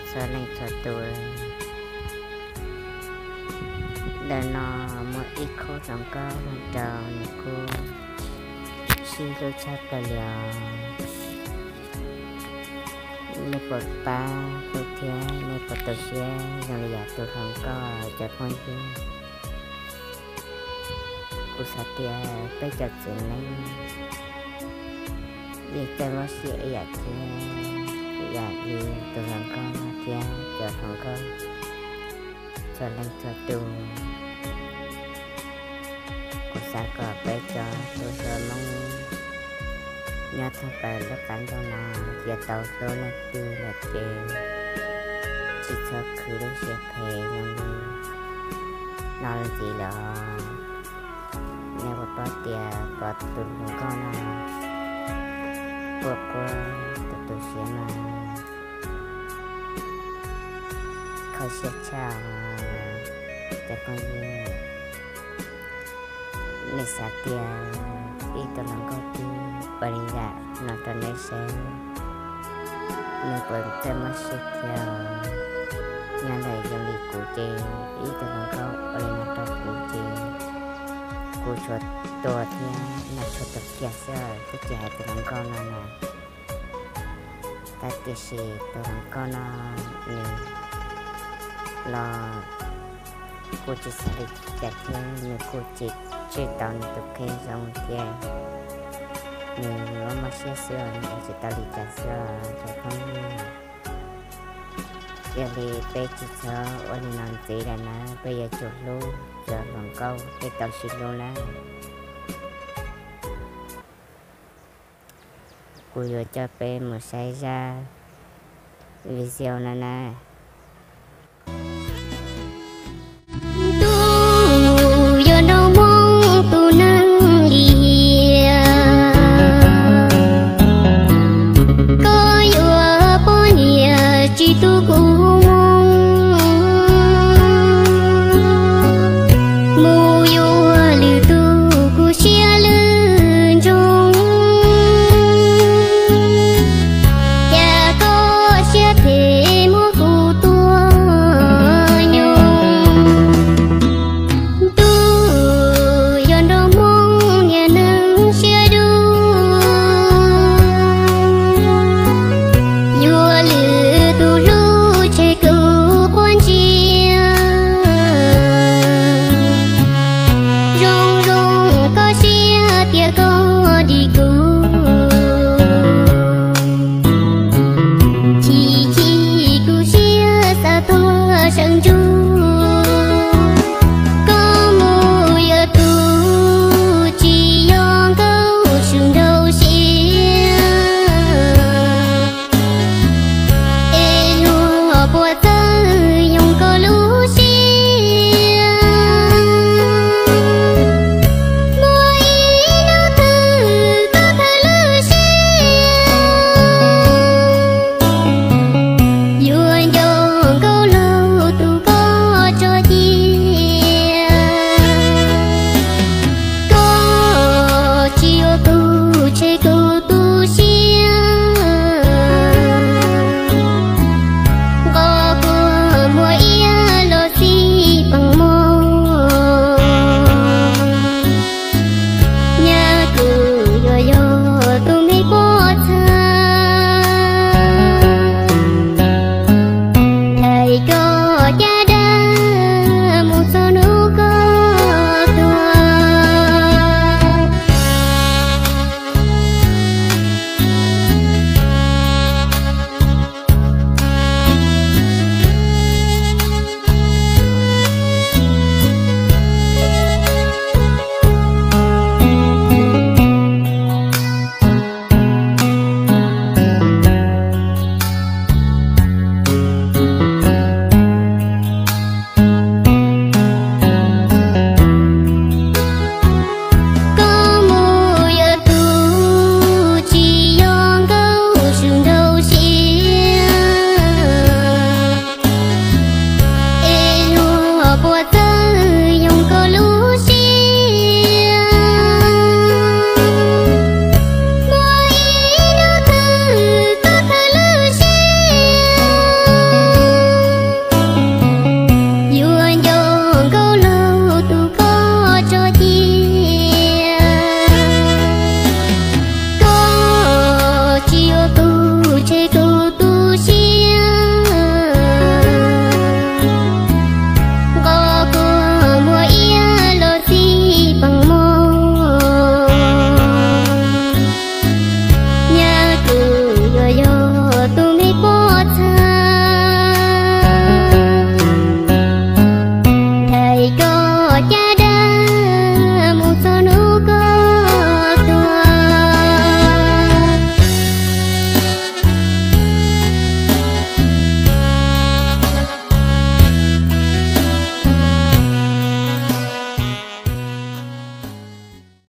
Txhua leej txhua tus, ntawm no muaj ib khub hluas nkauj hluas nraug nws kuj sib hlub tshaj plaws li os. Nej puas pab kuv thiab nej puas tu siab zoo li yam tus hluas nkauj cov phooj ywg? Kuv xav tias peb cov txiv neej yeej txawj mob siab ib yam thiab, ib yam li tus hluas nkauj no thiab cov hluas nkauj txhua leej txhua tus. Kuv xav kom peb cov tub hluas Hmoob nyob thoob plaws lub qab ntuj no, yog tau hlub leej twg lawm ces tsis txhob khwv lub siab phem zoo li no ntxiv lawm. Nej puas paub tias pom tus hluas nkauj no quaj quaj tu tu siab mas kho siab tshaj os cov phooj ywg. Nej xav tias ib tug hluas nkauj twg ua li yam no rau nej saib, nws puas txawj mob siab thiab? Nyob ntawm zoo li kuv ces ib tug hluas nkauj ua li no rau kuv ces kuv tshuav tua thiab noj tshuaj tua kiag xwb, twb tsis hais tus hluas nkauj no na. Tab tiam sis tus hluas nkauj no nws los kuj tsis xav li cas thiab, nws kuj tsis tswj tau nws tus kheej zoo thiab, nws mob mob siab xwb os, nws ua tsis tau li cas xwb os cov phooj ywg. Yog li peb tsis txhob ua li no ntxiv lawm na, peb yuav tsum hlub cov hluas nkauj peb tau sib hlub na. Kuv yuav coj peb mus saib zaj video no na. Tus yog nraug Hmoob tus neeg liam, koj yuav poj niam tsis tu kuv